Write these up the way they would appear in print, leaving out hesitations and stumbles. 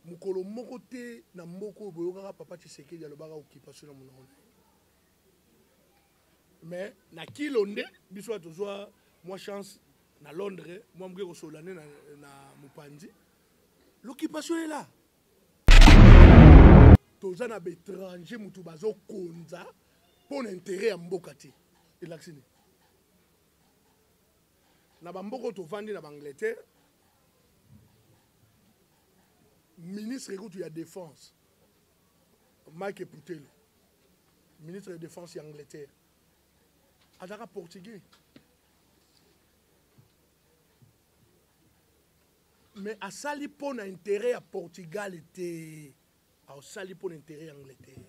Mokolo moko te na mboka oyo boyokaka papa Tshisekedi alobaka occupation na monoko na ye. Mais na kilo nde biso tozwa mwa chance na Londres, mwa moke kosolola nde na mopanzi. L'occupation est là. Toza na baétranger mutu bazokonza mpo na intérêt ya mboka te. Elakisi nini? Na bamboka oyo tovandi na baAngleterre, ministre kutu ya défense Mike Putelo, ministre de défense ya Angleterre, azalaka portugais. Mais asali mpo na intérêt ya Portugal te, asali mpo na intérêt ya Angleterre.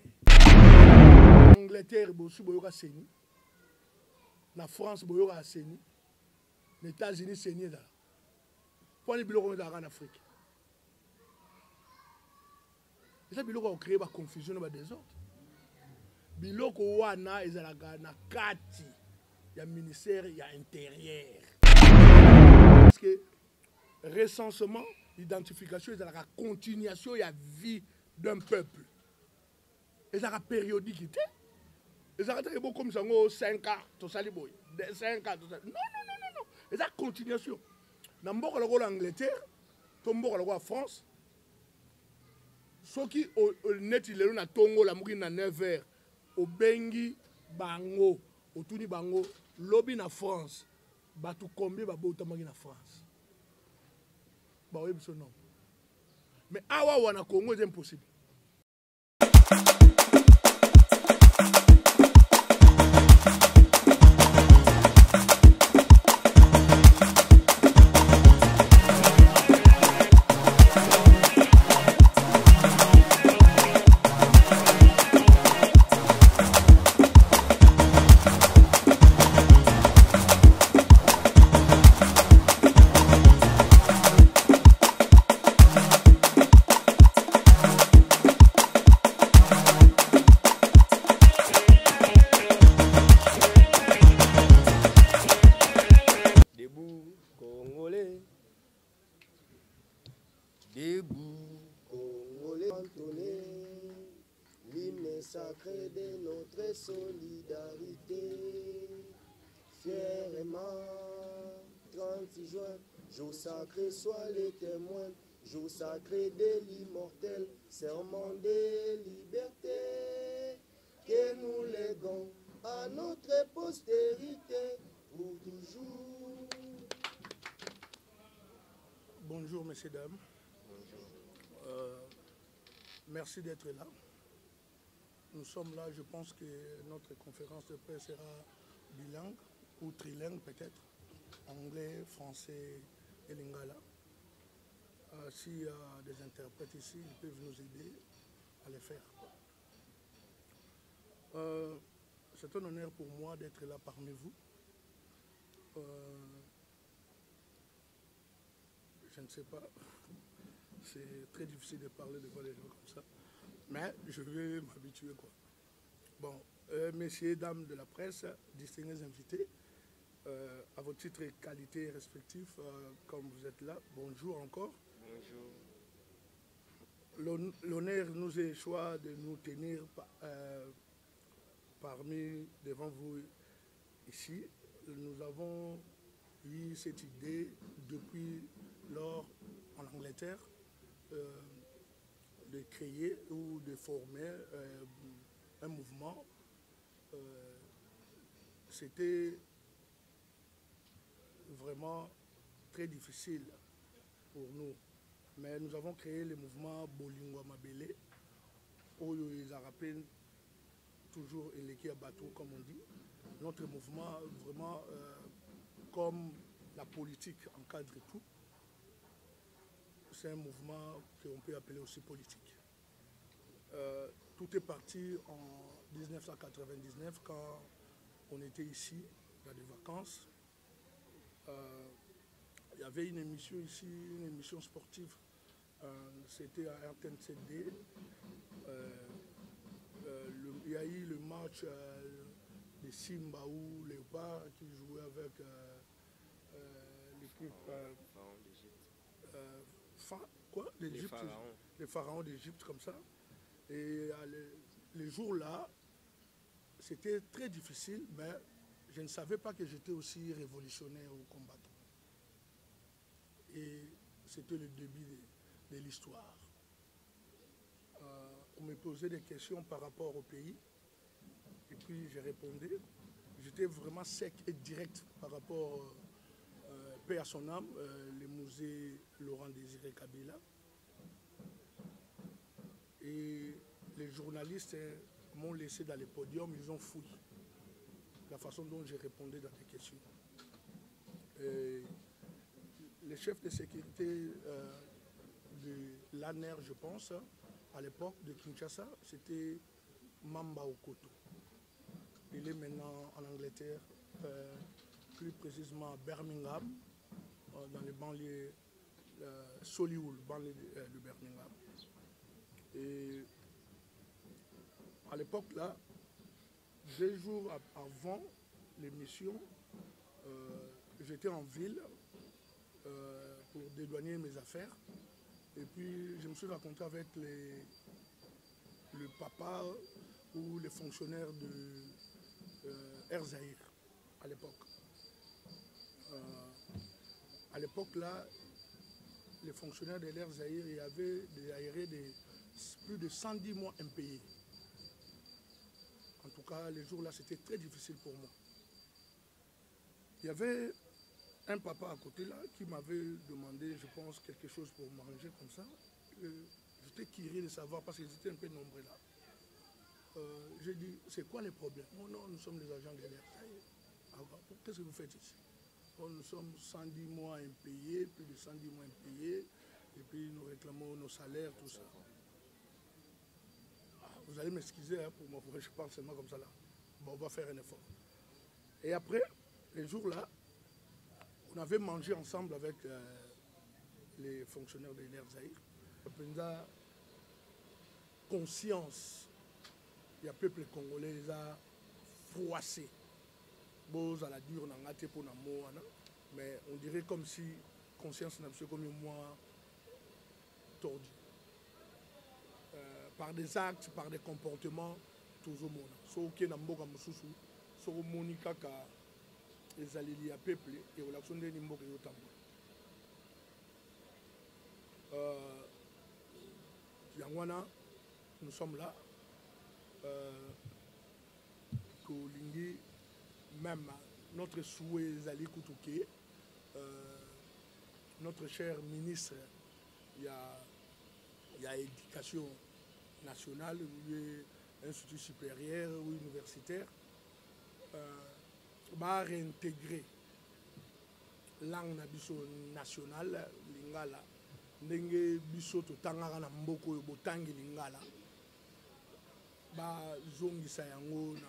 Angleterre bosi boyoka seni, na France boyoka seni, na États-Unis seni ezala. Mpo ni biloko ezalaka na Afrique. Eza biloko ya kocréer ba confusion na ba désordre. Biloko wana ezalaka na kati ya ministère ya intérieur. Parce que recensement, identification ezalaka continuation ya vie d'un peuple. Ezalaka périodique te. Ezalaka te bokomisa yango 5 ans tosali boye, 5 ans tosali. Non, non, non, non, non. Eza continuation. Na mboka lokola Angleterre to mboka lokola France, soki neti lelo na tongo olamuki na 9 heures, obengi bango, otuni bango lobi na France bato combien babotamaki na France, baoyebi biso non. Mais awa wana Congo eza impossible. Debout, Congolais. Debout, Congolais. Entonné l'hymne sacré de notre solidarité. Fièrement, 36 juin, jour sacré, sois les témoins. Jour sacré de l'immortel, serment de liberté, que nous léguons à notre postérité pour toujours. Bonjour, messieurs, dames. Bonjour. Merci d'être là. Nous sommes là, je pense que notre conférence de presse sera bilingue ou trilingue peut-être, anglais, français et lingala. S'il y a des interprètes ici, ils peuvent nous aider à les faire. C'est un honneur pour moi d'être là parmi vous. Je ne sais pas, c'est très difficile de parler devant les gens comme ça, mais je vais m'habituer. Messieurs, dames de la presse, distingués invités, à vos titres et qualités respectifs, comme vous êtes là, bonjour encore. Bonjour. L'honneur nous est choix de nous tenir parmi, devant vous ici. Nous avons eu cette idée depuis lors en Angleterre de créer ou de former un mouvement. C'était vraiment très difficile pour nous. Mais nous avons créé le mouvement Bolingo Mabele, où ils ont rappelé toujours Eleki à bateau, comme on dit. Notre mouvement, vraiment, comme la politique encadre tout, c'est un mouvement qu'on peut appeler aussi politique. Tout est parti en 1999, quand on était ici, dans des vacances. Il y avait une émission ici, une émission sportive, c'était à RTNCD. Il y a eu le match de Simba ou Léopard qui jouait avec l'équipe quoi, Les pharaons. Les pharaons d'Égypte, comme ça. Et les jours-là, c'était très difficile, mais je ne savais pas que j'étais aussi révolutionnaire ou combattant. Et c'était le début de l'histoire. On me posait des questions par rapport au pays, et puis je répondais. J'étais vraiment sec et direct par rapport, paix à son âme, le Mzee Laurent Désiré Kabila. Et les journalistes m'ont laissé dans les podiums, ils ont fouillé la façon dont je répondais dans des questions. Et le chef de sécurité de l'ANR, je pense, à l'époque de Kinshasa, c'était Mamba Okoto. Il est maintenant en Angleterre, plus précisément à Birmingham, dans les banlieues, Solihull, banlieue de Birmingham. Et à l'époque, là, 2 jours avant l'émission, j'étais en ville pour dédouaner mes affaires. Et puis, je me suis rencontré avec le papa ou les fonctionnaires de Air Zaïre à l'époque. À l'époque, là, les fonctionnaires de l'Air Zaïre, il y avait des aérés de plus de 110 mois impayés. En tout cas, les jours-là, c'était très difficile pour moi. Il y avait un papa à côté là qui m'avait demandé, je pense, quelque chose pour manger comme ça. J'étais curieux de savoir parce qu'ils étaient un peu nombreux là. J'ai dit, c'est quoi les problèmes? Oh non, nous sommes les agents de l'air. Ah, qu'est-ce que vous faites ici? Oh, nous sommes 110 mois impayés, plus de 110 mois impayés, et puis nous réclamons nos salaires, tout ça. Ah, vous allez m'excuser, hein, pour moi, je parle seulement comme ça là. Bon, on va faire un effort. Et après, les jours-là, on avait mangé ensemble avec les fonctionnaires de l'Air Zaïre. Mpenza conscience, il y a peuple congolais qui a froissé. Bon, à la dure, on a raté pour la mort, hein, mais on dirait comme si conscience n'a pas comme moi tordu. Par des actes, par des comportements, toujours mon. So ok na mboka mosusu, so moni kaka ezaleli ya peuple et relation ndeni mboka yotambola. Yango wana, nous sommes là. Tolingi, même notre souhait ezali kutu ke notre cher ministre, il y a éducation nationale, institut supérieur ou universitaire, va réintégrer langue na biso nationale, lingala. Ndenge biso totangaka na mboka oyo botangi lingala, bazongisa yango na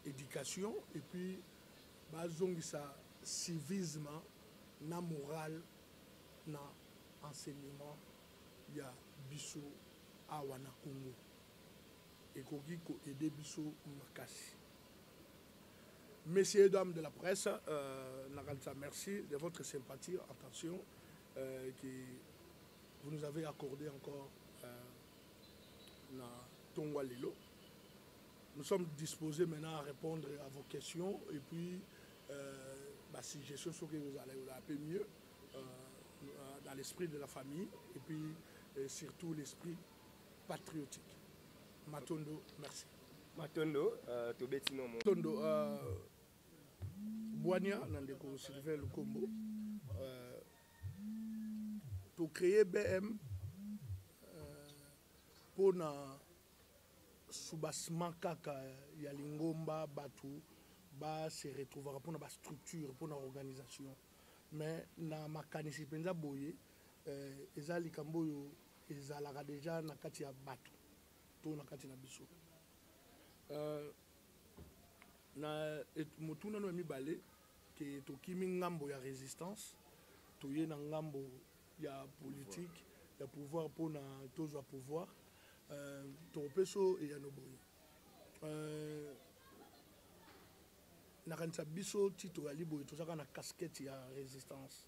éducation et puis bazongisa civisme na morale na enseignement ya biso awa na Congo. Ekoki koaider biso makasi. Messieurs et dames de la presse, Nagalta, merci de votre sympathie, attention, que vous nous avez accordé encore na Tongwa Lelo. Nous sommes disposés maintenant à répondre à vos questions et puis si je suis sûr que vous allez un peu mieux dans l'esprit de la famille et puis surtout l'esprit patriotique. Matondo, merci. Matondo, Tobeti Nomo. Matondo, Boania, Nandeko Sylvain Lukombo, to créer BM pour na soubassement kaka ya lingomba batu ba se retrouver pour na ba structure pour na organisation mais na makanisi penza boye eza likambo oyo ezalaka déjà na kati ya batu to na kati na biso. Na motuna no ya mibale ke tokimi ngambo ya résistance toye na ngambo ya politique ya pouvoir mpona tozwa pouvoir. Tokopeso eyano boye. Nakanisa biso ti toyali boye tozalaka na casquette ya résistance.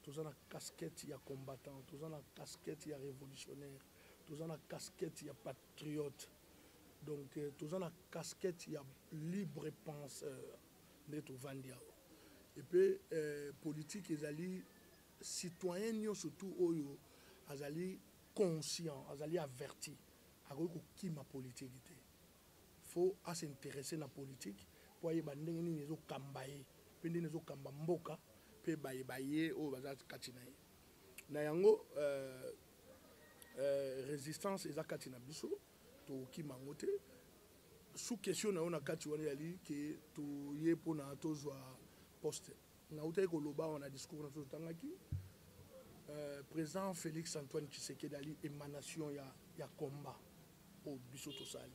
Toza na casquette ya combattant, toza na casquette ya révolutionnaire, toza na casquette ya patriote. Donc toza na casquette ya libre penseur nde tovandi awa. Et puis politique ezali citoyen nyonso tout oyo azali conscient, azali averti, akoki kokima politique te. Faut s'intéresser na politique po ayeba ndenge nini ezokamba ye mpe ndenge ezokamba mboka mpe bayeba ye oyo baza kati na ye. Na yango résistance eza kati na biso, tokokima yango te. Sous question na yo na kati wana ezali ke toye mpona tozwa poste. Nautaki koloba wana discours na totangaki, président Félix Antoine Tshisekedi ali émanation ya combat oyo biso tosali,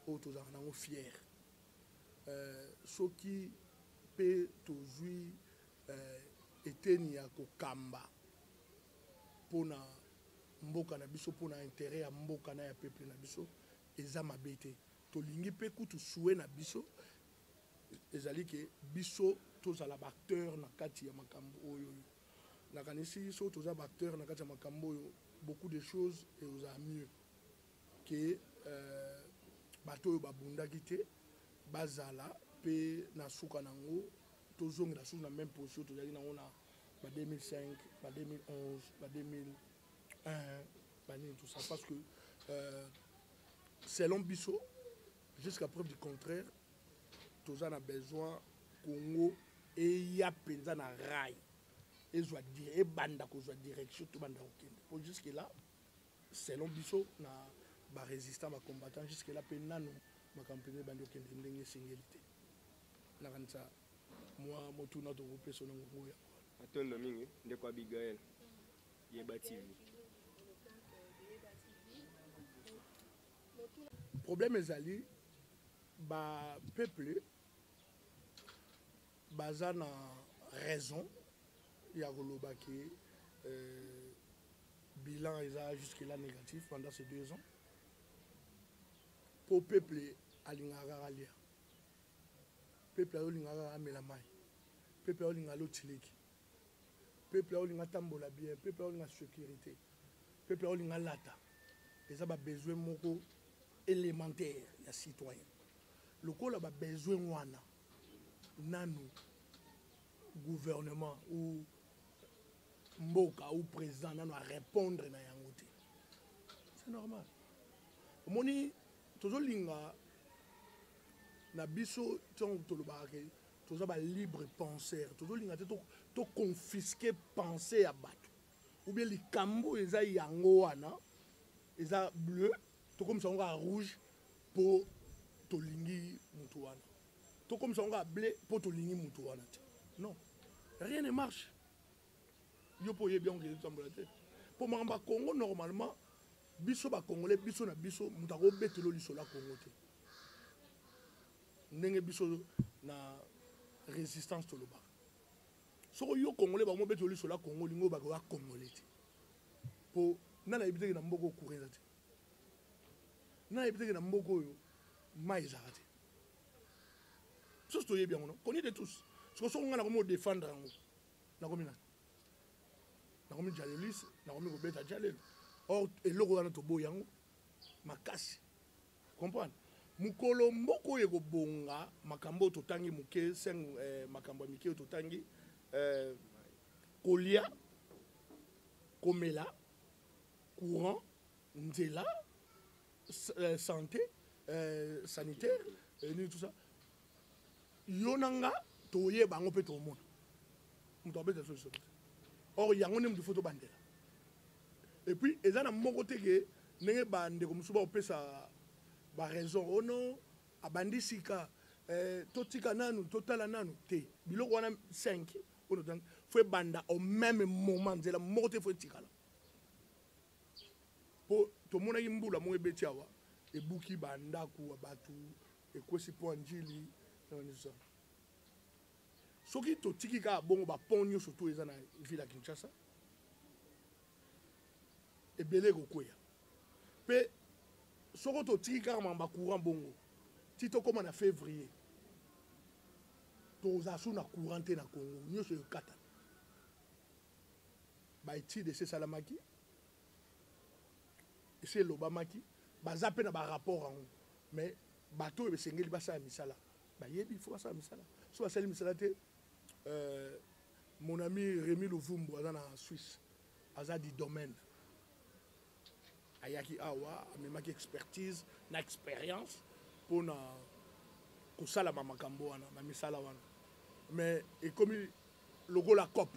oyo tozalaka nango fier. Soki mpe tozwi eteni ya kokamba mpona mboka na biso, mpona intérêt ya mboka na ya peuple na biso, eza mabe te. Tolingi mpe kutu souhait na biso ezali ke biso tozala baacteur na kati ya makambo oyo. Nakanisi soki toza baacteur na kati ya makambo oyo, beaucoup de choses ezala mieux ke bato oyo babundaki te bazala mpe na suka nango tozongela susu na même position tozalaki nango na ba 2005, ba 2011, ba 2001, banini, tout ça. Parce que selon biso, jusqu'à preuve du contraire, toza na besoin Congo eya mpenza na rail, ezwa ebanda kozwa direction, tobanda kokende. Po jusque là, selon biso na barésistant, bacombattant, jusque là mpe nanu makambo mpenza ebandi kokende ndenge esengeli te. Nakanisa mwa motuna tokopesa na ngongo yango. Matondo mingi, ndeko Abigael, Yeba TV. Problème ezali bapeuple baza na raison ya koloba ke bilan eza jusque là négatif pendant ces 2 ans, po peuple alingaka kaka alia, peuple azolinga kaka amela mai, peuple azolinga alotileki, peuple azolinga atambola bien, peuple azolinga sécurité, peuple azolinga alata. Eza babesoin moko élémentaire ya citoyen. Lokola babesoin wana nanu gouvernement ou mboka ou président nanu arépondre na yango te, c'est normal. Omoni, tozolinga na biso ntango tolobaka ke toza balibre penseur, tozolinga te toconfisque pensée ya bato ou bien likambo eza yango wana eza bleu, tokomisa yango kaka rouge mpo tolingi mutu wana, tokomisa yango kaka bleu mpo tolingi mutu wana te. Non, rien ne marche. Yo mpo oyebi yango, ezotambola te. Mpo makambo ya Congo, normalement biso bacongolais, biso na biso, moto akobetela lisolo ya Congo te. Ndenge biso na résistance tolobaka, soki yo Congolais bakomobetela lisolo ya Congo, olingi oyo bakoya Congolais te. Mpo nani ayebi teke na mboka oyo courant eza te? Nani ayebi teke na mboka oyo mai ezalaka te? Biso toyebi yango, non, connu de tous. Siko soki ngai nakomi kodéfendre yango, nakomi nani? Nakomi djaleliste, nakomi kobeta djalelo. Or eloko wana toboyi yango makasi. Comprendre, mokolo mboka oyo ekobonga, makambo oyo totangi moke, makambo ya mike oyo totangi, kolia, komela, courant, nzela, santé, sanitaire, nini, tout ça, yo na nga toyeba yango mpe tomona moto abeta biso biso te. Or yango nde moto faut tobandela. Et puis eza na moko te ke ndenge bandeko mosusu baopesa baraison: "Oh non, abandi sika, totika nanu, totala nanu." Te, biloko wana 5 oyo totangi faut ebanda au même moment, nzela moko te faut etikala. Mpo tomonaki mbula moko ebeti awa, ebuki bandako ya bato, ekwesi mpo ya Njili na nyonso. Soki totiki kaka bongo, bapont nyonso to eza na ville ya Kinshasa ebele ekokweya. Mpe soko totiki kaka makambo ya courant bongo ti tokóma na février, tozala su na courant te na Congo nyonso, ekatana. Baétude esi esalamaki, esi elobamaki, baza mpe na barapport yango. Mais bato oyo esengeli basala misala bayebi, faut basala misala. So basali misala te, mon ami Rémi Luvumbu aza na Suisse, aza du domaine, ayaki awa, amemaki expertise na expérience mpona kosalama makambo wana, bamisala wana. Mais ekomi lokola coop.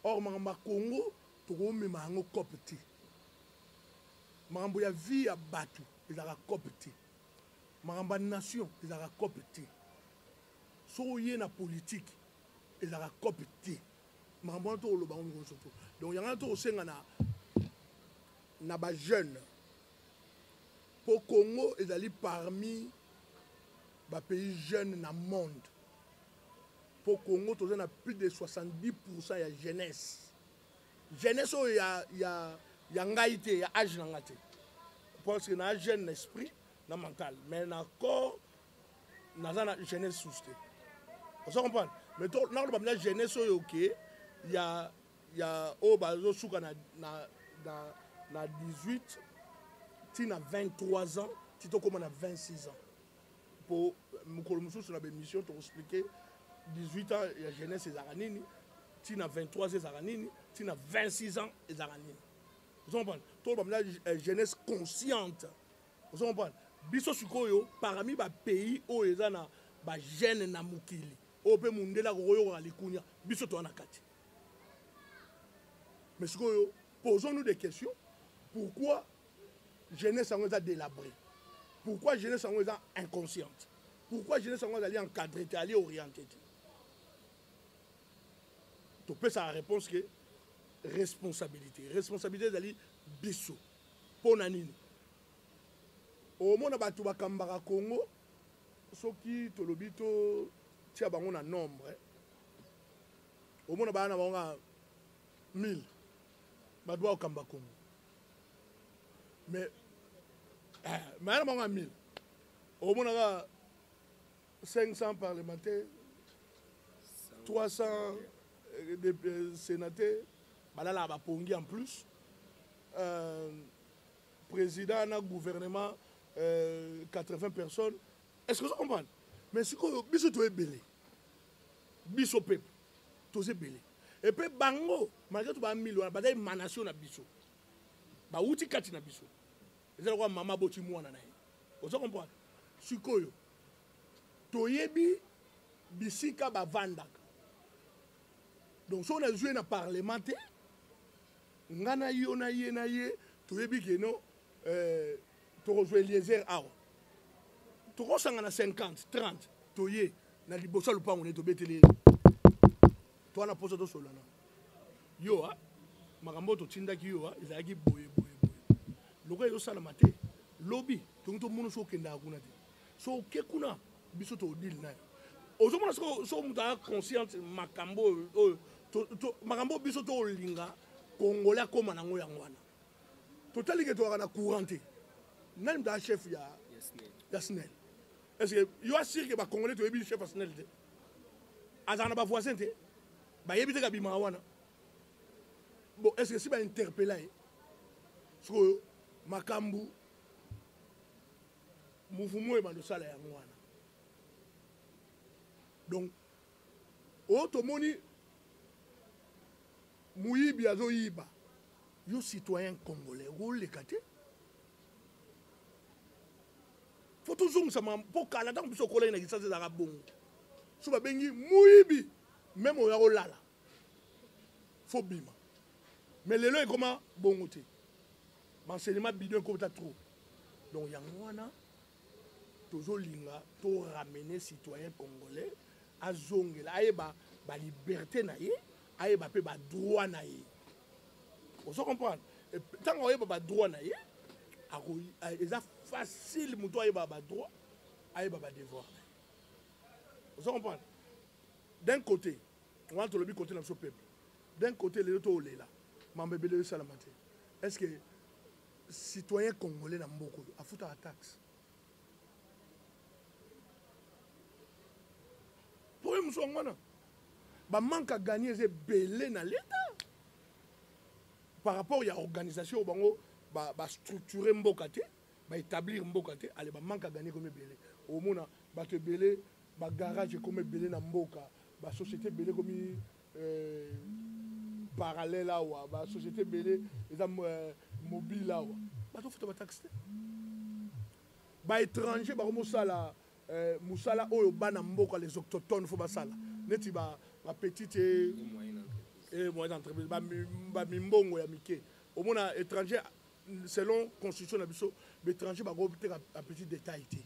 Or makambo ya Congo, tokomema yango coop te. Makambo ya vie ya bato ezalaka coop te, makambo ya nation ezalaka coop te. Soki oye na politique, ezalaka coop te. Makambo wana tokoloba yango nyonso to. Donc yango wana tokosenga na bajeune, mpo Congo ezali parmi bapays jeune na monde, mpo Congo toza na plus de 70 % ya jeunesse. Jeunesse oyo ya ngai te, ya age na ngai te, parce que na jeune na esprit, na mental, mais na corps naza na jeunesse susu te. Oza comprendre? Mais nakoloba mpenza jeunesse oyo ke ya oyo bazosuka na 18 ti na 23 ans, ti tokóma na 26 ans, mpo mokolo mosusu na baémission tokoexpliquer 18 ans ya jeunesse ezalaka nini, ti na 23 ans ezalaka nini, ti na 26 ans ezalaka nini. Ozo comprendre? Toloba mpenza jeunesse consciente. Ozo comprendre? Biso sikoyo, parmi bapays oyo eza na bajeune na mokili oyo mpe mundele akokoyokaka likunya, biso toza na kati. Mais sikoyo, posons-nous des questions: pourquoi jeunesse yango eza délabré? Pourquoi jeunesse yango eza inconsciente? Pourquoi jeunesse yango azali encadré te, ali orienté te? Topesaka réponse ke responsabilité, responsabilité ezali biso. Mpo na nini omona bato bakambaka Congo, soki tolobi totia bango na nombre, omona baya na bango kaka 1000, bato bakokamba Congo, mais baya na bango ya 1000, omona kaka 500 parlementaires, 300 sénateurs, balalaka bapongi en plus, président na gouvernement, 80 personnes. Est ce que ozo comprendre? Mais sikoyo biso toebele, biso peuple toza ebele. Epe bango, malgré to bamille wana, baza émanation na biso, bawuti kati na biso. Eza lokola mama aboti mwana na ye. Ozo comprendre? Sikoyo toyebi bisika bavandaka. Donc soki nazwi ye na parlement te, nga na yo na ye na ye, toyebi ke no, tokozwa Eliezer awa, tokosanga na 50 30, toye na liboso ya lopango ne, tobeteli ye to wana mposa tosolana yo a makambo oyo totindaki yo a ezalaki boye boye boye, lokola ezosalama te. Lobi tongi tomona so okendaka kuna te, so oke kuna, biso todeal na yo. Ozomona? So moto aza consciente, makambo oyo, makambo oyo biso tolinga Congolais akóma nango, yango wana totali ke tozalaka na courant te. Nani moto aza chef ya SNEL? Est ce que yo asire ke bacongolais toyebi chef ya SNEL te? Azalaka na bavoisin te, bayebi te kabimaka wana. Bon, est ce que si bainterpela ye sikoyo, makambo mouvement oyo ebanda osala yango wana? Donc oyo tomoni moyibi azoyiba, yo citoyen congolais okoleka te. Fo tozongisa mpo kala, ntango biso okolaki na Kinshasa, ezalaka bongo. So babengi moyibi, même oyo akolala, fo bima. Mais lelo ekoma bongo te, baenseignement bidon ekota trop. Donc yango wana tozolinga toramener citoyen congolais azongela, ayeba baliberté na ye, ayeba mpe badroit na ye. Ozo comprendre? Ntango ayeba badroit na ye, eza facile. Moto ayeba badroit, ayeba badevoir na ye. Ozo comprendre? D'un côté wana tolobi côté na biso peuple, d'un côté lelo toolela mambo ebele esalama te. Est ce que citoyen congolais na mboka oyo afutaka taxe? Problème mosusu yango wana, bamanque à gagner eza ebele na leta. Par rapport ya organisation oyo bango ba structurer mboka te, ba établir mboka te, ale ba manque à gagner comme ebele. Omona bato ebele, ba garage comme ebele na mboka, ba société ebele comme parallèle awa, ba société ebele eza mobile awa. Bato futa ba taxe te. Ba étranger ba komosala mosala oyo bana mboka les autochtones faut basala. Neti ba petite et moyenne entreprise, ba mimbongo ya mike. Omona étranger selon constitution na biso, ba étranger ba koteka un petit détail te.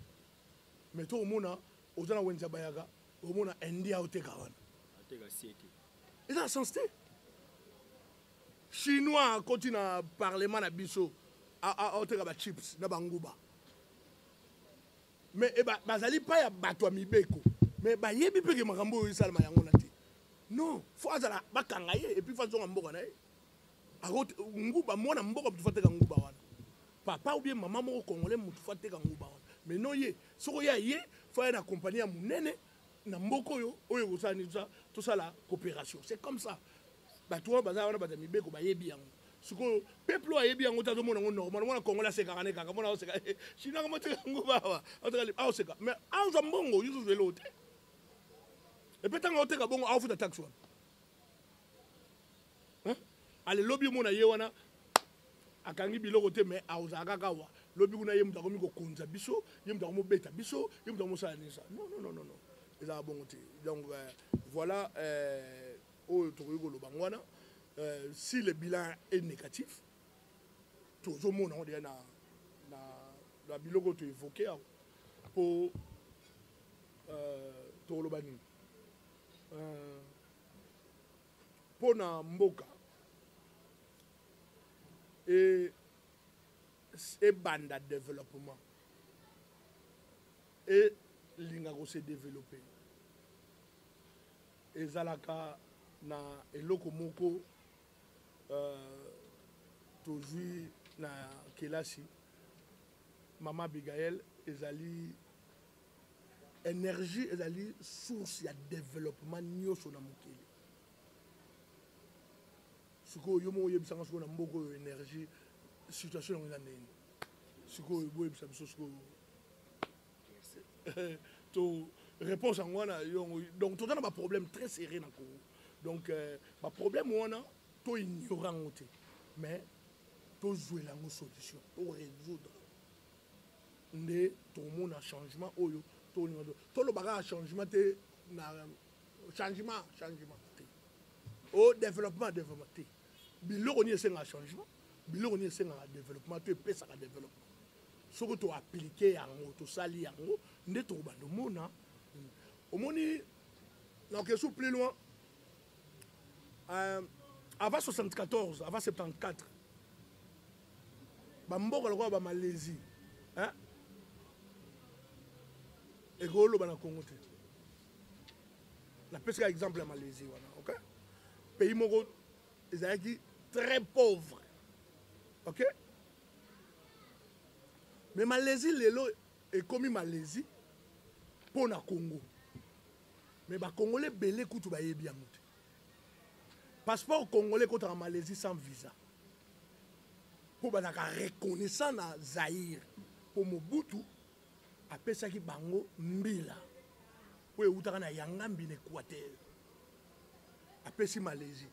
Mais to omona oza na wenza bayaka, omona India oteka wana. Ateka siete. Eza na sens te. Chinois akoti na parlement na biso, oteka ba chips na banguba. Mais e ba, bazali pa ya bato ya mibeko. Mais bayebi pe ke makambo oyo esalama yango na te. Non, faut azala bakanga ye et puis faut azonga mboka na ye. Akote nguba mwana mboka mutu fateka nguba wana. Papa ou bien maman moko congolais mutu fateka nguba wana. Mais non ye, soko ya ye, faut ya na compagnie ya munene na mboka oyo oyo kosala nini ça, tosala coopération. C'est comme ça. Bato wana baza wana bato ya mibeko bayebi yango. Sikoyo peuple oyo ayebi yango te azomona yango normal. Mwana congolais asekaka ne kaka, mwana oseka. Chinois kama oteka nguba awa, oteka li, aoseka. Mais aozwa mbongo, yo ozwa eloko te. Et puis tango oteka bongo aofuta taxe wana. Hein? Ale lobi mona ye wana akangi biloko te mais aozala kaka awa. Lobi kuna ye moto akomi kokonza biso, ye moto akomi kobeta biso, ye moto akomi kosala nini ça. Non, non, non, non, non. Ezala bongo te. Donc voilà oyo tokoki koloba ngo wana. Si le bilan est négatif, tozomona ngo déjà na biloko to évoquer awa. Po tokoloba nini? Mpo na mboka ebanda développement elinga ko se développer, ezalaka na eloko moko tozwi na kelasi Mama Abigaël, ezali énergie, ezali source ya développement nyonso na mokili. Sikoyo yo moko oyebisanga sikoyo na mboka oyo énergie situation yango eza ndenge nini? Sikoyo boyebisa biso sikoyo. To réponse yango wana yongo. Donc toza na ba problème très sérieux na Congo. Donc ba problème wana to ignorer yango te, mais tozwela yango solution, to résoudre nde tomona changement oyo tolinga. Tolobaka changement te na changement, changement te. Au développement, développement te. Biloko ni esengaka changement, biloko ni esengaka développement, to epesaka développement. Soki to appliquer yango, tosali yango, nde tokobanda omona. Omoni, na question plus loin, avant 74, avant 74, ba mboka lokola ba Malaisie, hein? Ekoloba na Congo te. Napesaka exemple ya Malaisie wana, ok? Pays moko ezalaki très pauvre, ok? Mais Malaisie lelo ekomi Malaisie mpo na Congo. Mais ba Congolais belé kutu bayebi yango te. Passeport congolais kotaka Malaisie sans visa. Po bazalaka reconnaissant na Zaïre. Po Mobutu apesaki bango mbila. Po eutaka na Yangambi na Équateur. Apesi Malaisie.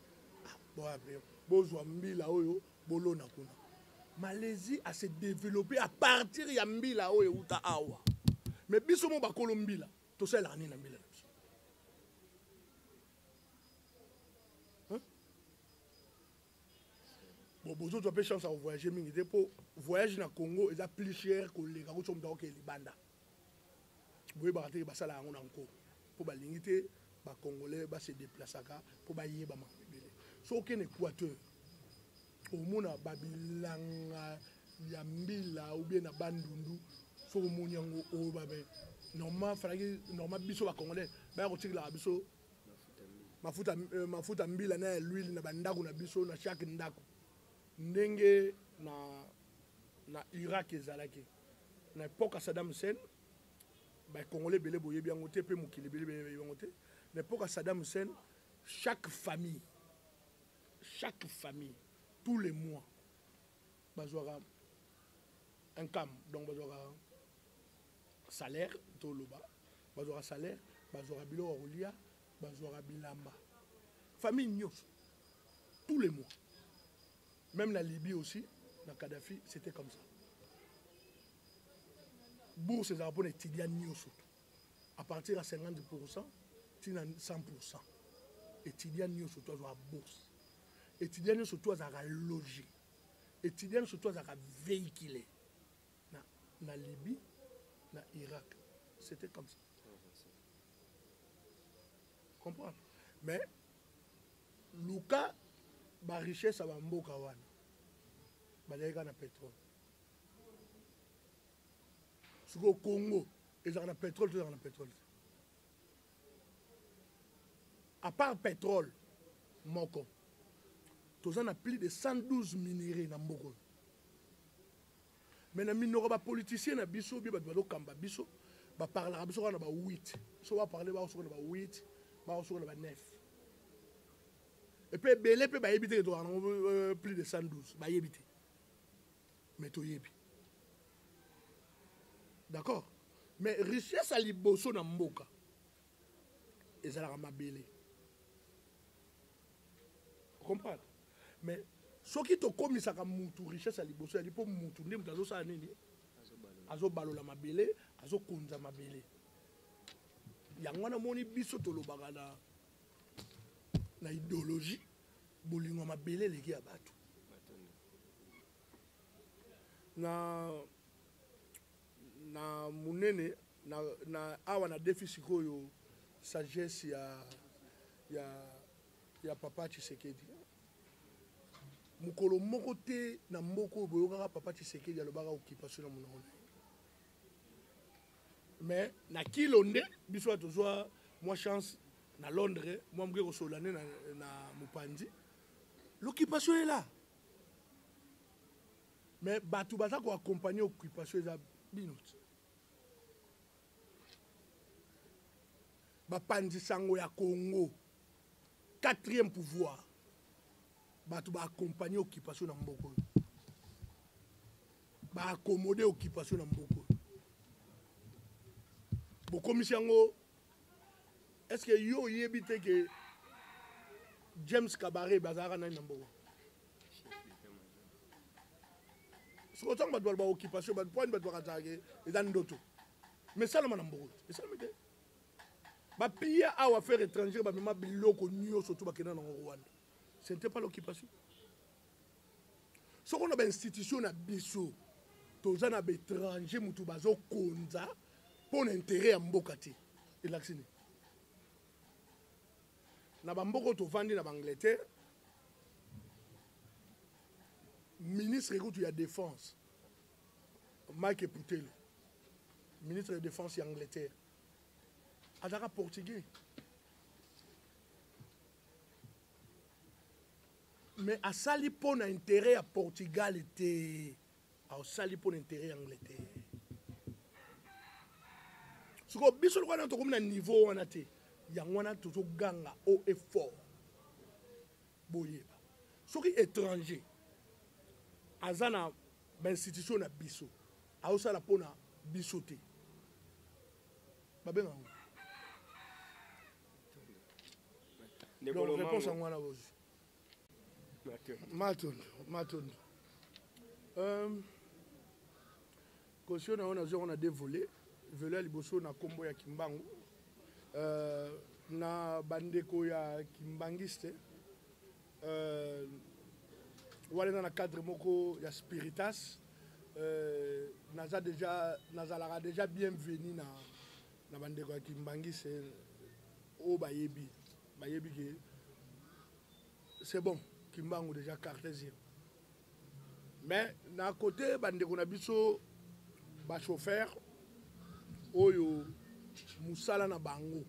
Ah, bon, après, bozwa mbila oyo bolona kuna. Malaisie a se développé à partir ya mbila oyo euta awa. Mais biso mo bakolo mbila, tosalelaka nini na mbila na biso? Hein? Bon, bozozwa mpe chance ya kovoyage mingi te, mpo voyage na Congo eza plus cher koleka kotya moto akokende libanda. Boyebaka te basala yango na nko, mpo balingi te ba Congolais ba se déplaçaka mpo bayeba makambo ebele. Soki okende Équateur, omona babilanga ya mbila ou bien na Bandundu, soki omoni yango oyo babe normal, falaki normal biso ba Congolais baya kotikelaka biso mafuta mbila na ya l'huile na bandako na biso, na chaque ndako. Ndenge na Irak ezalaki na époque ya Saddam Hussein, ba Congolais ebele boyebi yango te, pe mokili ebele boyebi yango te. Na époque ya Saddam Hussein, chaque famille Tous les mois bazwaka income, donc bazwaka salaire, toloba bazwaka salaire, bazwaka biloko ya kolia, bazwaka bilamba, famille nyonso, tous les mois. Même na Libye aussi, na Kadhafi, c'était comme ça. Bourse ezalaka mpona étudiant nyonso, à partir ya 50% tina 100%. Étudiant nyonso to azwaka bourse, étudiant nyonso to azalaka logé, étudiant nyonso to azalaka véhiculé. Na Libye, na Irak, c'était comme ça. Comprendre? Mais luka barichesse ya bamboka wana, bazalaki kaka na pétrole. Sikoyo Congo ezalaka na pétrole to ezalaka na pétrole te? À part pétrole moko, toza na plus de 112 minerais na mboka oyo. Mais na minoko bapoliticien na biso, bie bato bazokamba biso, baparlaka biso kaka na ba 8. So baparle, bakosoka na ba 8, bakosoka na ba 9. Et puis ebele mpe bayebi te ke tozalaka nango plus de 112, bayebi te. Mais toyebi, d'accord? Mais richesse ya liboso na mboka ezalaka mabele, comprendre? Mais soki tokomisaka mutu richesse ya liboso yali, mpo mutu nde mutu azosala nini? Azobalola mabele, azokonza mabele. Yango wana moni biso tolobaka na idéologie, bolingo ya mabele eleki ya bato. Na monene na awa na defi sikoyo sagesse ya papa Tshisekedi. Mokolo moko te na mboka oyo boyokaka papa Tshisekedi alobaka occupation na monoko na ye. Mais na kilo nde biso bato tozwa mwa chance na Londres, mwa moke kosolola nde na mopanzi. L'occupation est là, mais bato baza koaccompagne occupation eza bino te, bapanzi sango ya Congo, quatrième pouvoir. Bato baaccompagne occupation na mboka oyo, baaccomode occupation na mboka oyo, bokomisi yango. Est ce que yo oyebi te ke James Kabarebe bazalaka nani na mboka? Soki ntango bato baloba occupation, bato poani, bato bakazalaka eza ndoto. Mais esalama na mboka te, esalami te. Bapia awa affaire étrangère, bamema biloko nyonso to bakenda nango Rwanda. Ce n'était pas l'occupation? Soki na bainstitution na biso toza na baétranger, motu bazokonza mpo na intérêt ya mboka te, elakisi nini? Na bamboka oyo tovandi, na baAngleterre, ministre ekutu ya défense, Mike Putelo, ministre de défense ya Angleterre, azalaka Portugais, mais asali mpo na intérêt ya Portugal te, asali mpo na intérêt ya Angleterre. Sikoyo biso lokola na tokomi na niveau wana te, yango wana tozoganga haut et fort. Boyeba, soki étranger aza na bainstitution na biso, aosala mpona biso te, babenga yango. Donc réponse yango wana bozwi. Matondo, matondo. Caution na yo nazwi yango na deux volets. Volet ya liboso, na nkombo ya Kimbangu, na bandeko ya kimbangiste, wana eza na cadre moko ya spiritas. Naza déjà, nazalaka déjà bienvenu na bandeko ya kimbangiste oyo bayebi ke c'est bon, Kimbangu déjà cartésien. Mais na côté bandeko na biso bachauffeur oyo, mosala na bango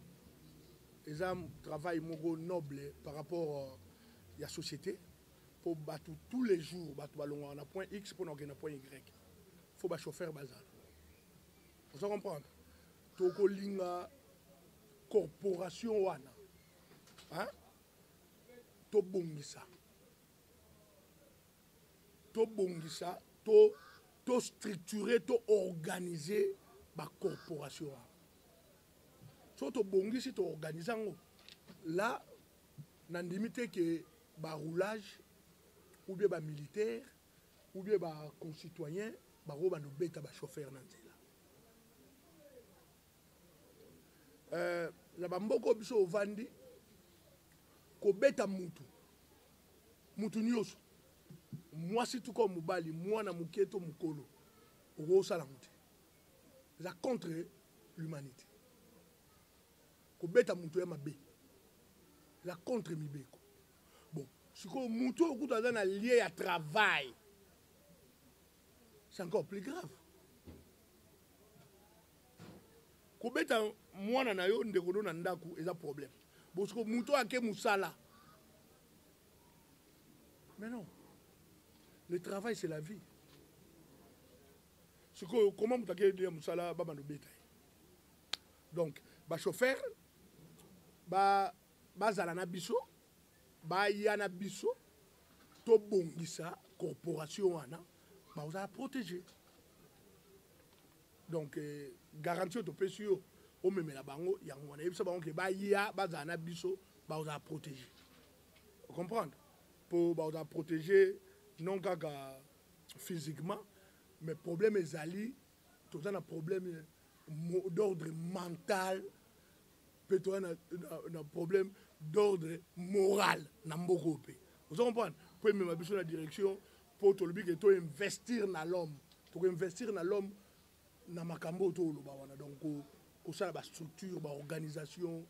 eza travail moko noble par rapport ya société, mpo bato tous les jours, bato balongwaka na point X mpona kokende na point Y, faut bachauffeur bazala. Oza comprendre? Tokolinga corporation wana, hein? Tobongisa. Tobongisa, to to structurer, to organiser ba corporation wana. Soki tobongisi, to organiser yango, là nandimi te ke ba roulage ou bien ba militaire ou bien ba concitoyen bakobanda kobeta ba chauffeur na nzela. Na bamboka oyo biso ovandi, kobeta mutu, mutu nyonso, mwasi tuka mobali, mwana moke to mokolo, okosala yango te. Eza contre l'humanité. Kobeta mutu ya mabe eza contre mibeko. Bon, sikoyo mutu oyo kutu aza na lieu ya travail, c'est encore plus grave. Kobeta mwana na yo, ndeko no na ndako, eza problème. Bon, sikoyo mutu oyo ake mosala, mais non, le travail c'est la vie. Sikoyo comment moto ake ya mosala babanda obeta ye? Donc bachauffeur bazala na biso, baya na biso, tobongisa corporation wana, bakozala protégé. Donc garantie oyo topesi yo, omemela bango yango wana, yebisa bango ke baya, bazala na biso, bakozala protégé. Comprendre, mpo bakozala protégé non kaka physiquement, mais problème ezali, toza na problème d'ordre mental mpe toza na problème d'ordre moral na mboka oyo. Mpe oza comprendre, mpo emema biso na direction, mpo tolobi ke toinvestir na l'homme, tokoinvestir na l'homme na makambo oyo toloba wana. Donc kosala bastructure, baorganisation,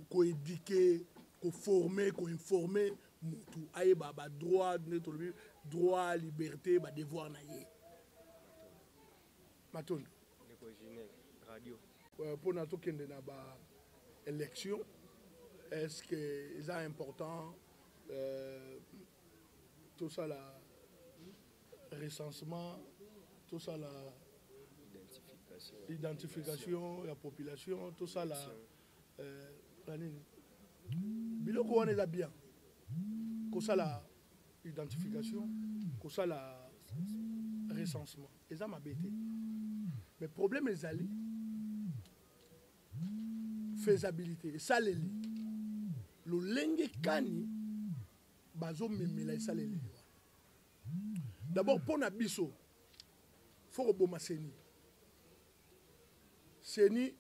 koéduquer, koformer, koinformer motu ayeba badroit, nde tolobi droit, liberté, badevoir na ye. Matondo. Ndeko Ginel, radio. Mpona tokende na ba élection, est ce que eza important tosala recensement, tosala identification, identification ya population, tosala na nini? Biloko wana eza bien, kosala identification, kosala recensement eza mabe te, mais problème ezali faisabilité, esaleli lolenge kani bazomemela esaleli wana. D'abord, mpo na biso, fo koboma CENI. CENI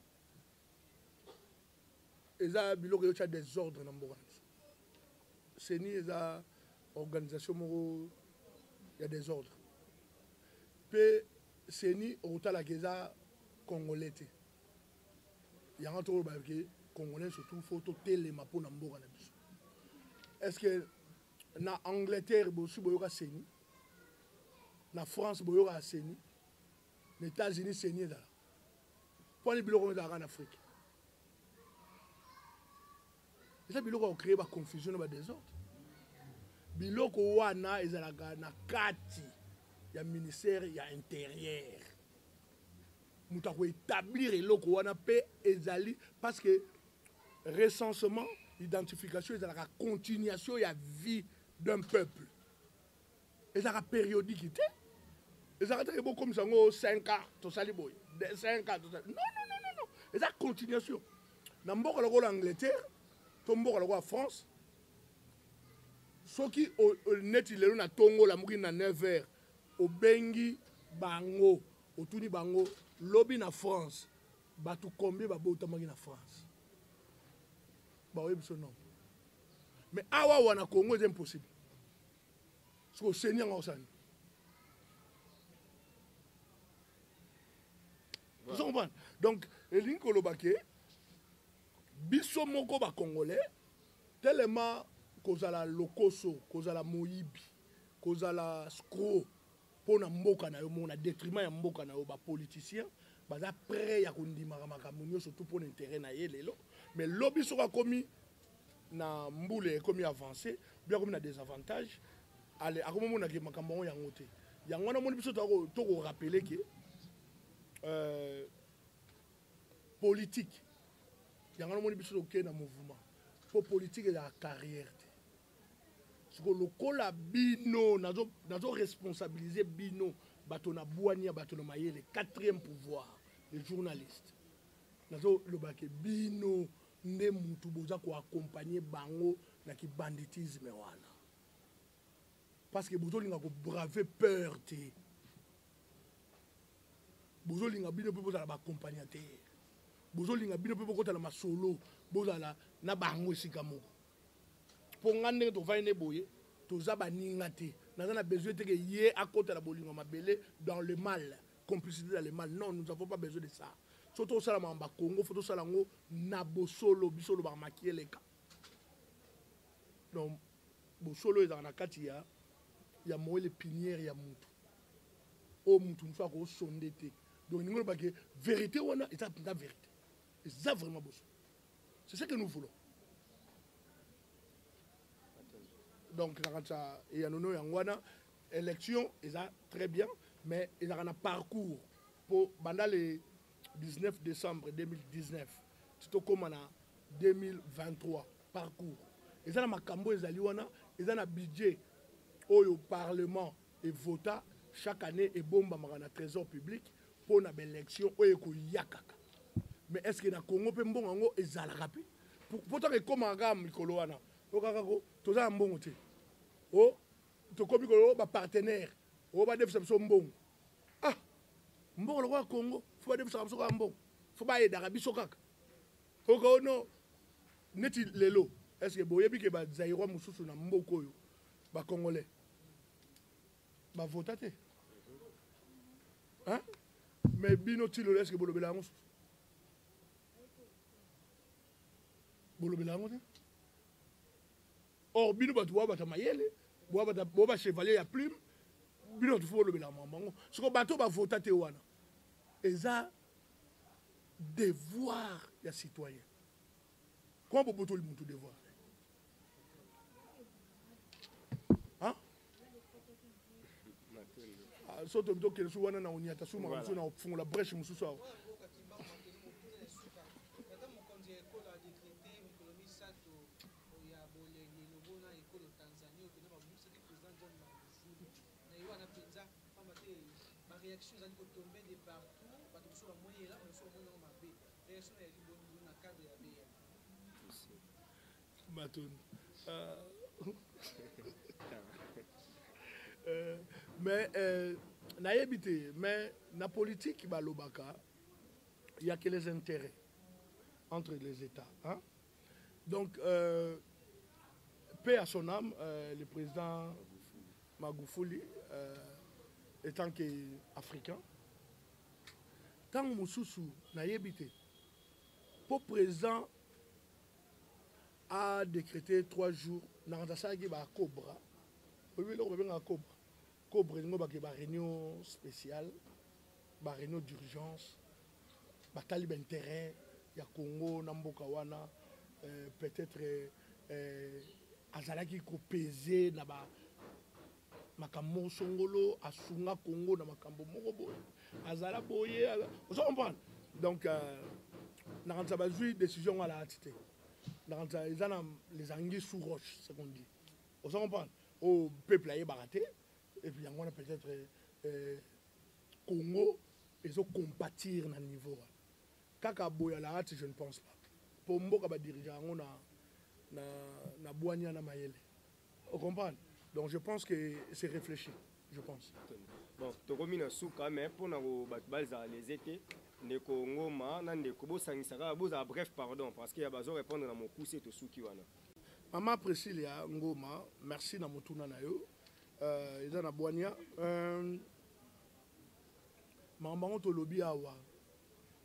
eza biloko eyotya désordre na mboka na biso. CENI eza organisation moko ya désordre, mpe CENI okotalaka eza congolais te. Yango tokoloba ke congolais surtout fo totelema mpo na mboka na biso. Est ce que na Angleterre bosi boyoka CENI? Na France boyokaka CENI? Na États-Unis CENI ezala? Mponi biloko oyo ezalaka na Afrique eza biloko ya kocréer baconfusion na badésordre. Biloko wana ezalaka na kati ya ministère ya intérieur. Moto akoétablir eloko wana mpe ezali parce que recensement, identification ezalaka continuation ya vie d'un peuple, ezalaka périodique te. Ezalaka te bokomisa yango 5 ans tosali boye, 5 ans tosali. Non, non, non, non, non, eza continuation. Na mboka lokola Angleterre to mboka lokola France, soki neti lelo na ntongo olamuki na 9 heures, obengi bango, otuni bango lobi na France bato combien babotamaki na France, baoyebi biso non. Mais awa wana Congo eza impossible. Soki oseni yango osani, ozo comprendre. Donc elingi koloba ke biso moko bacongolais, tellement kozala lokoso, kozala moyibi, kozala escroc mpo na mboka na yo moko, na détriment ya mboka na yo, bapoliticien baza prêt ya kondimaka makambo nyonso tu mpo na intérêt na ye lelo. Mais lobi soki akomi na mbula ekomi avancé, bi akomi na désavantage, ale akomomonake makambo yango yango te. Yango wana omoni biso tokorappeler ke politique, yango wana omoni biso tokei na mouvement, mpo politique ezalaka carrière te. Sikoyo lokola bino nazo nazo responsabiliser bino bato na bwania, bato na mayele, quatrième pouvoir, les journalistes. Nazo loba ke bino nde mutu boza ko accompagner bango na ki banditisme wana. Parce que bozo linga ko braver peur te. Bozo linga bino pe bozala ba accompagnateur. Bozo linga bino pe bokota na masolo, bozala na bango esika moko. Po nga ndenge tovandi ne boye, toza baninga te. Naza na besoin te ke ye akota na bolingo ya mabele dans le mal, complicité dans le mal. Non, nous avons pas besoin de ça. Soki tosala makambo ya Congo, faut tosala yango na bosolo. Biso olobaka makieleka. Donc bosolo ezalaka na kati ya ya moelle épinière ya mutu. Oyo mutu mosusu akosonde te. Donc ningo loba ke vérité wana eza mpenza vérité. Eza vraiment bosolo. C'est ce que nous voulons. Donc na kati ya eyano no yango wana élection eza très bien mais ezalaka na parcours po banda le 19 décembre 2019 ti tokóma na 2023 parcours eza na makambo ezali wana eza na budget oyo parlement evota chaque année ebombamaka na trésor public mpo na baélection oyo ekoya kaka. Mais est ce que na Congo mpe mbongo yango ezalaka mpe? Mpo ntango ekomaka kaka mikolo wana o kaka ko toza na mbongo te, o tokomi kolo bapartenaire oyo badefisa biso mbongo. Ah, mbongo lokola Congo fo badefisaka biso kaka mbongo, fo baedaka biso kaka oka ono neti lelo. Est ce que boyebi ke bazaïrois mosusu na mboka oyo bacongolais bavota te? Hein? Mais bino ti lelo est ce que bolobela yango susu? Bolobela yango te. Or bino bato boa bato ya mayele, boa ba chevalier ya plume, bino bato fo bolobela makambo yango. Siko bato bavota te wana eza devoir ya citoyen. Comment bobotoli mutu devoir? Hein? Ah, so tobi tokende su wana na oniata su makambo mosusu na kofungola breche mosusu awa. Réaction ezali kotombe de partout, bato mosusu bamoni ela, mosusu bamoni yango mabe. Réaction ezali boni na cadre ya BM? Bato mais nayebi te, mais na politique balobaka il y a que les intérêts entre les États, hein? Donc paix à son âme, le président Magufuli, étant que africain, ntango mosusu nayebi te po président a décrété 3 jours na kati asalaki ba cobra. Oyebi eloko babengaka cobra? Cobra elingo bake ba réunion spéciale, ba réunion d'urgence, batali ba intérêt ya Congo na mboka wana. Peut-être azalaki kopese na ba makambo moko songolo, asunga Congo na makambo moko boye, azala boye, ozo comprendre. Donc nakanisa bazwi décision ngo alati te. Nakanisa eza na les anguilles sous roche, ce qu'on dit, ozo comprendre, oyo peuple ayebaka te. Et puis yango wana peut-être Congo ezocompatir na niveau wana kaka boye alati, je ne pense pas, po mboka badirige yango na bwania na mayele, ocomprendre. Donc je pense que c'est réfléchi, je pense. Bon, tokomi na suka, mais mpona bato bazala lese te, ndeko Ngoma na ndeko bosangisa kaka, bozala bref, pardon, parce que ya bazo répondre na mokuse, tosuki wana. Mama Priscilia Ngoma, merci na motuna na yo. Eza na bwania. Makambo yango tolobi awa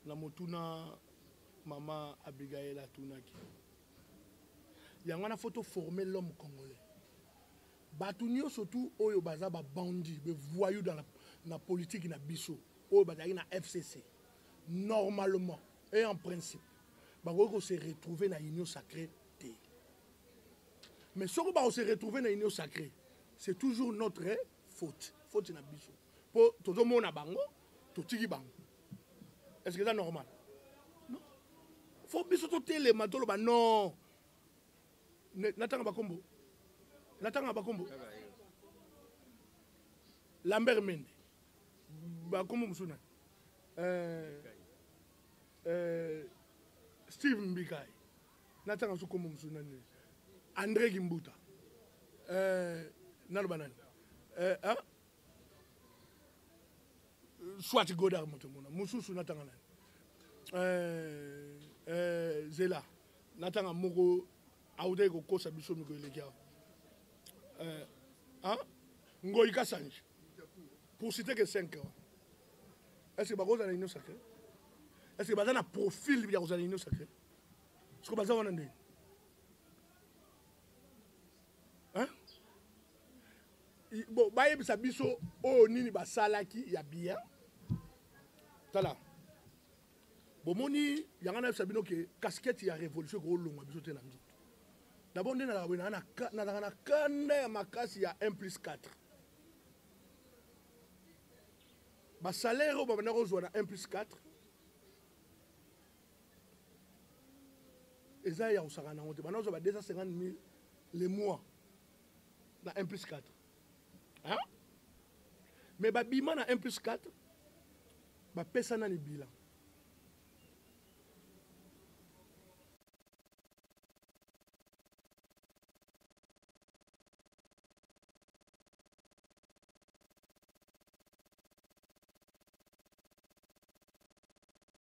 na motuna mama Abigail atunaki yango wana, faut toformer l'homme congolais. Bato nyonso tu oyo baza babandi, bevoyou dans na politique na biso oyo bazalaki na FCC, normalement et en principe bakoki kose retrouver na Union sacrée te. Mais soki bakose retrouver na Union sacrée, c'est toujours notre faute, faute na biso, mpo tozomona bango, totiki bango. Est ce que eza normal? Non, faut biso totelema, toloba non. Natanga bakombo. Natanga bakombo. Lambert Mende. Bakombo mosusu nani? Euh, euh, Steve Mbikai. Natanga mosusu kombo mosusu nani? André Kimbuta. Euh, naloba nani? Euh, hein? Soit Godard moto mona. Mosusu natanga nani? Euh, euh, Zela. Natanga moko awutaki kokosa biso mikolo eleki awa euh, hein? Ngoyi Kasanji pour citer que 5 wana est ce que bakozala na union sacrée? Est ce que baza na profil ya kozala na union sacrée? Siko baza wana ndeni, hein? Bon, bayebisa biso oyo nini basalaki ya bien. Tala, bomoni yanga, nayebisa bino ke casquette ya révolution ekolongwa biso te na nzoto. D'abord nde nazalaka boye, nazalaka na kanda ya makasi ya 1 plus 4. Basalaire oyo babanda kozwa na 1 plus 4 eza ya kosaka nango te. Banda kozwa ba 250 000 le mois na 1 plus 4, hein? Mais babima na 1 plus 4, bapesa nani bilan?